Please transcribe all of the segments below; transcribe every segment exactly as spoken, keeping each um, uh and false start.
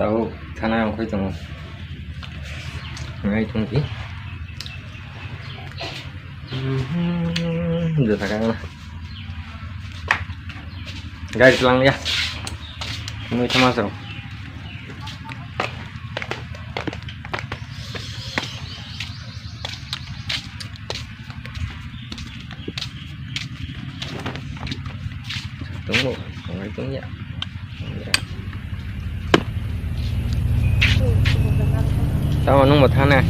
Tabuk thana wngkhai tongo. Nai tongdi. Jota kangna. Guys, lang ya. Nui thama sarong. Tunggu, tunggu, tunggu ya. Tamo nung bo thana.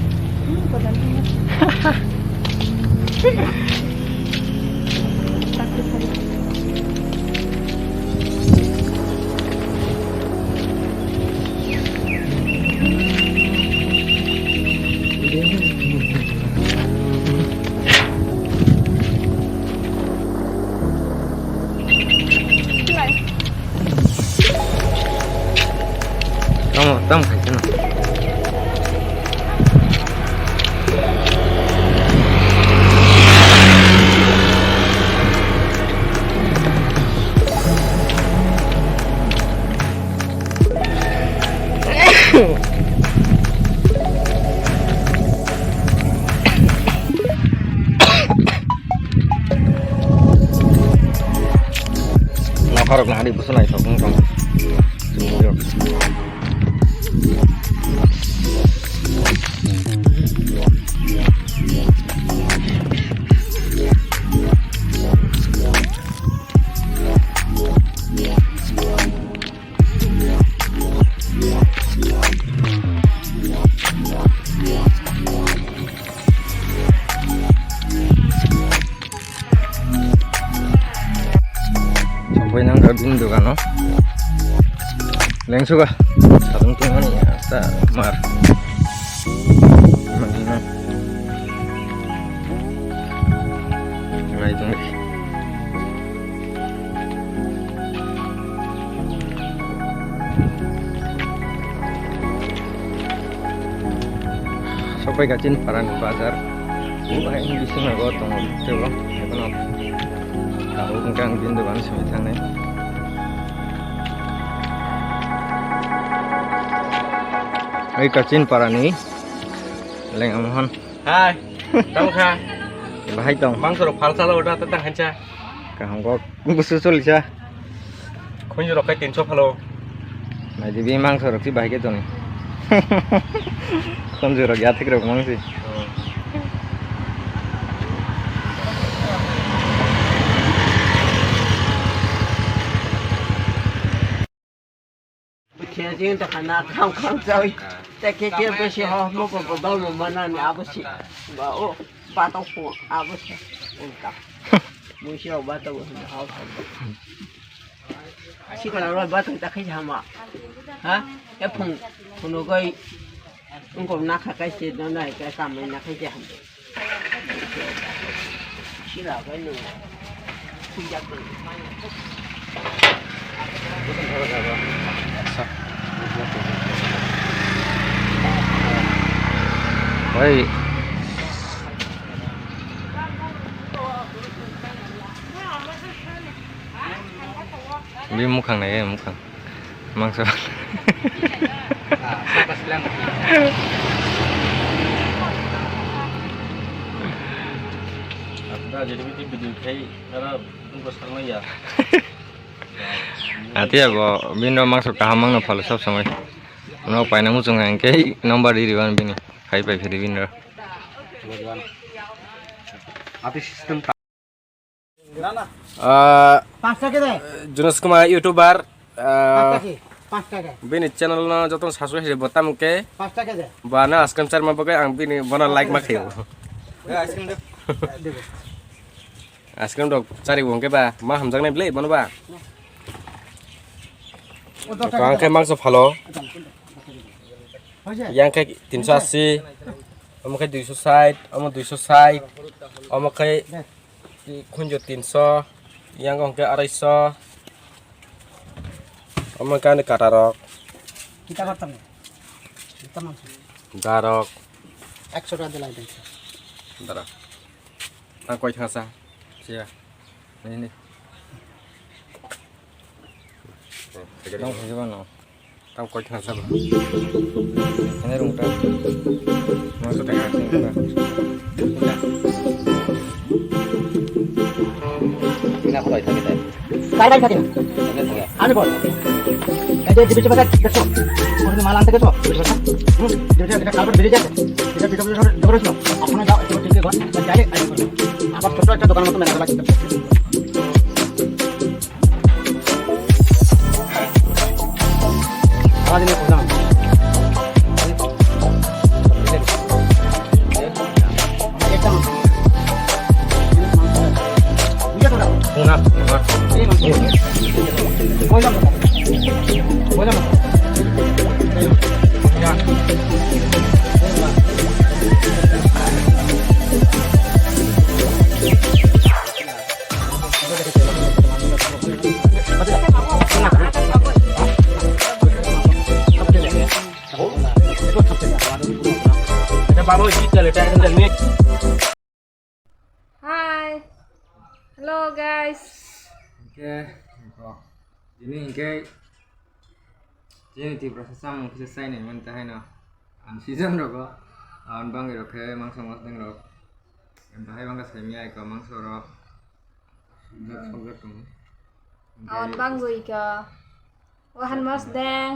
Tamo, tamo khai kheno. Nokharok nahari busu naithok wng tong. Sokpai nang kha bini dogano. Lengsuga. Sadung tongmani asta mar. Manina. Nai tong. Sokpai kha chini parani bazar. Bo hai ni bisingo tongo tebo. Ebono tabuk wngkha ang bini dogan simi thangnai. Oi kha chini parani Lenga Mohon. Hai. Tamo kha. Bahai tong. Mangso rok phalsa lo da ta hancha. Kaham kok. Busu cholisa. Khunju rok kai tinso phalo. Nai dibi mangso rok si bahai ke toni. Khunju rok ya thik rok mang si. Hmm. Khe jing ta khana kham kham chawi. Ta khe khe besi ho mo ko ko dol mo mana ni abo si. Ba o ba to ko abo si. Ulta. Mo si o ba to ko ha ha. Si kala ro ba to ta khai hama. Ha? E phung phung no goi. Ungko nakha kai se no nai kai kamai nakha je ham. Sila kai no. Kujak kai. Oi. Bi mukhang nai, mukhang. Mangso. Ati ago bino mangso kaham mangno phalo sab samai. Uno paina muchung hangke number di riban bini. Khai pai phiri bini. Ati system Ah, পাঁচ টাকা দে। Junus Kumar YouTuber, ah, পাঁচ টাকা কি? পাঁচ টাকা। Bini channel no joto subscribe khe bo tamo khe. পাঁচ টাকা দে। Bo ano askan charma bagwi ang bini bono like ma khayo. Askan rok chari bo hwnkhe ba ma hamjaknai bwlai bono ba. ও দশ টাকা Ang khe mangso phalo. হয়েছে? Yang khe tinso asi, omo khe duiso sait, omo duiso sait, omo khe Khunju tinso, yang hwnkhe araiso. Omo khe ani katarok. Kita kortang. Kita mangsa. Darok. Ekso taka de lai dengsa. Darok. Tang koi thangsa. Siya. Ini, ini. Dong, siya, no. Tam koi khna sabo. Ene rung ta. Maso ta ka sing ta. Ina ko ta ta. Kai kai thaki na. Ene ko. Ani bol. Ei je dibe chaba ka, দেখছো? ওখানে মাল আনতে গেছো? হুম, যেটা, যেটা কার্পেট বেরিয়ে গেছে, যেটা পিঠা পুজো সব জোগাড় হয়েছিল, ওখানে যাও, একটু ঠিক ঘর, ডাইরেক্ট আইসক্রিম। আবার ছোট একটা দোকানের মতো মেলা লাগছে। Hi. Hello, guys. Hingke, tini hingke, tini Tiprasa samung kisa sainai manta haino. Ang season rogo, ang bangwi rok khe mangso mosdeng rok. Bahai bangka saimya iko mangso rok. Sokjak, sokjak tongo. Hingke awan bangwi ka. Wahan mosdeng.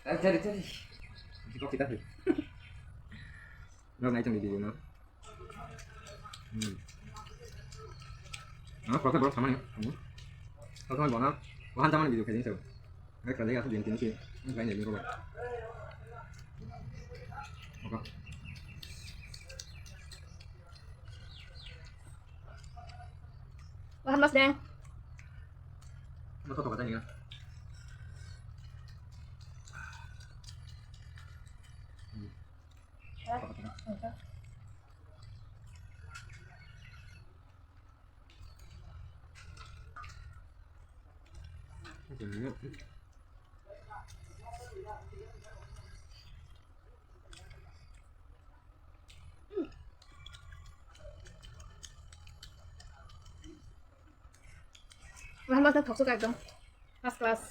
Eh, cari, cari. Kok kita sih? Lo ngai tong di video no. Hmm. Nah, kalau saya baru sama nih. Hmm. Kalau sama bono, wahan sama video kayak ini, coba. Ngai kerja aku bikin sih. Ngai jadi coba. Oke. Wahan mosdeng. Motor kok tanya. Wah, mas na thokso ka ekdom. First class.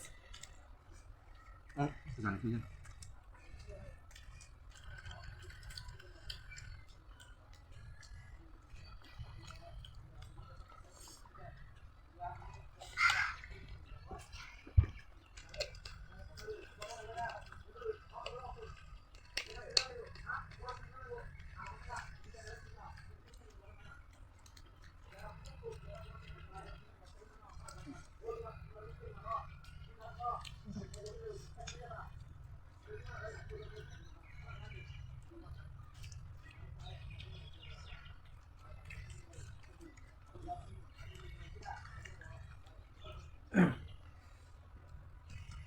Ah, jangan sih.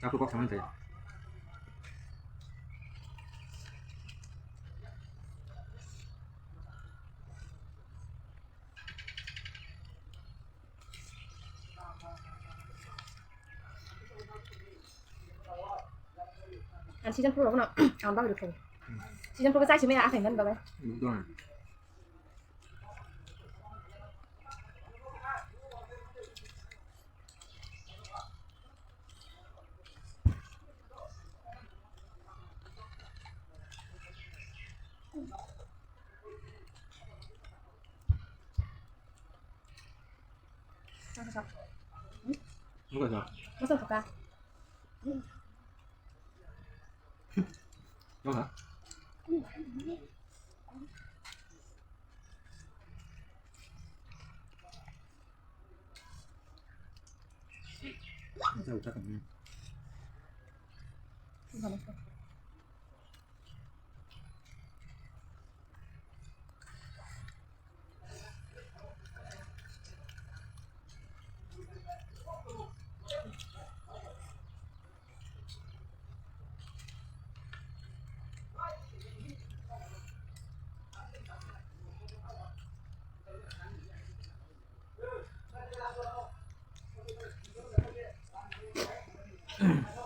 Aku kok sama saya. Ang season four rokno ang bagwi rwkha. Season four khe chai simi akhai man bagwi. Ekdom. Masa suka? Masa? Masa suka?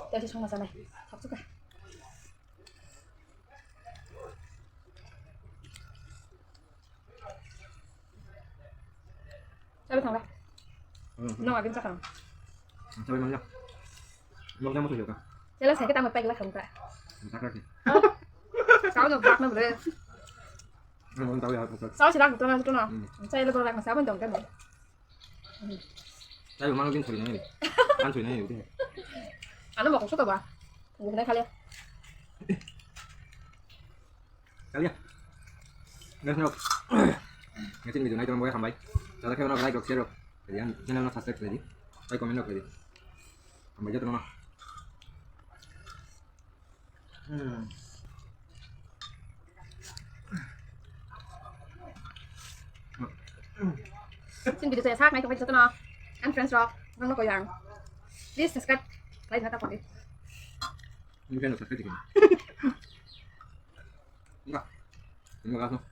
Tei se songma sanai. Thok suka. Chalo thangla. Hmm. Nong agin chakang. Sabai manya. Lok jam musuh juga. Jelas saya kita mau pakai lah kamu kak. Sakit sih. Kau tuh bak na boleh. Mau tahu ya apa? Kau sih lagu tuh nanti tuh no. Hmm. Saya lebih lagu siapa dong kan? Saya memang mungkin sering nanya. Kan sering nanya gitu. Anu mau kau suka bah? Bukan kali ya. Kaliya. Guys, no. Ngasini video nai tong boy hambai. Jala khe no like rok share rok. Jadi an channel no subscribe khlai di. Bai comment rok khlai di. Hambai joto no. Hmm. Chini video saya sak nai tong joto no. An friends rok, nang no koyang. Please subscribe. Like na ta pagi. Ini kan subscribe dikit. Enggak. Ini enggak langsung.